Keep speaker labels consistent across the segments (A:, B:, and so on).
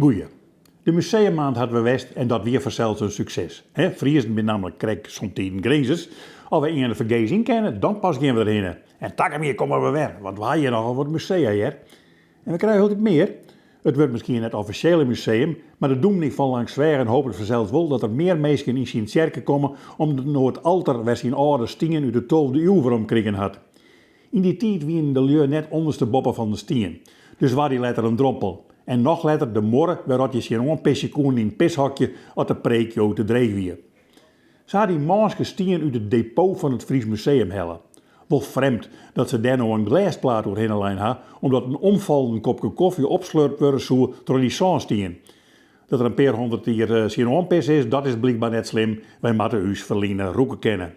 A: Goeie. De museummaand hat wer west en dat wie fansels in sukses. Hè, Friezen binne nammentlik krekt somtiden Grinzers. As we earne fergees yn kinne, dan pas gean we derhinne. En takom jier komme we wer, want we ha hjir nochal wat musea hear. En we krije hieltyd mear. It wurdt miskien net offisjeel in museum, mar de dûmny fan Langsweagen hopet fansels wol dat der mear minsken yn syn tsjerke komme om't no it alter wer syn âlde stien út de tolfde iuw werom krigen hat. Yn dy tiid wienen de lju net ûndersteboppe fan de stien, dus waard dy letter in drompel. En noch letter de muorre wêr't je tsjinoan pisje koenen yn it pishokje at de preek jo te dreech wie. Se ha dy mânske stien út it depot fan it Fries Museum helle. Wol frjemd dat se dêr no in glêsplaat oerhinne lein ha, omdat in omfallen kopke kofje opslurpt wurde soe troch dy sânstien. Dat der in pear hûndert jier tsjinoan pisse is, dat is blykber net slim, wy moatte ús ferline rûke kinne.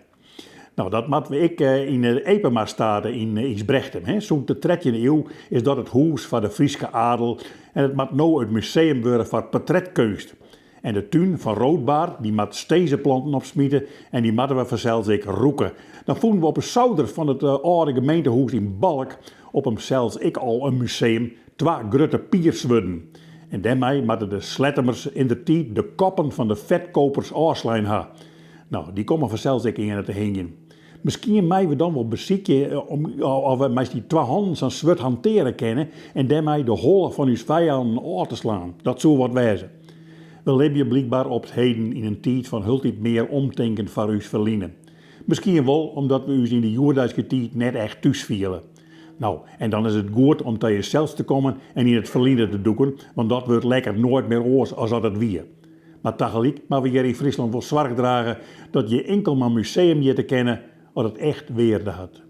A: No, dat moatte we ek yn de Epemastate yn Ysbrechtum. Sûnt de trettjinde iuw is dat it hûs foar de Fryske adel en it moat no it museum wurde foar portretkeunst. En de tún fan Roodbaard, dy moat stinzeplanten opsmite en dy moatte we fansels ek rûke. Dan fûnen we op 'e souder fan it âlde gemeentehûs yn Balk op himsels ek al in museum, twa grutte pierswurden. En dêrmei moatte de Slettemers yndertiid de koppen fan de fetkopers ôfslein ha. No, dy komme fansels ek earne te hingjen. Miskien meie we dan wol besykje om of we mei dy twa hannen sa'n swurd hanteare kinne en dêrmei de holle fan ús fijannen ôf te slaan. Dat soe wat wêze. We libje blykber op 't heden yn in tiid fan hieltyd mear omtinken foar ús ferline. Miskien wol omdat we ús yn de hjoeddeiske tiid net echt thús fiele. No, en dan is it goed om ta jesels te kommen en yn it ferline te dûken, want dat wurdt lekker noait mear oars as dat it wie. Mar tagelyk moatte we hjir yn Fryslân wol soarch drage dat je inkel mar museum hjitte kinne as it echt wearde hat.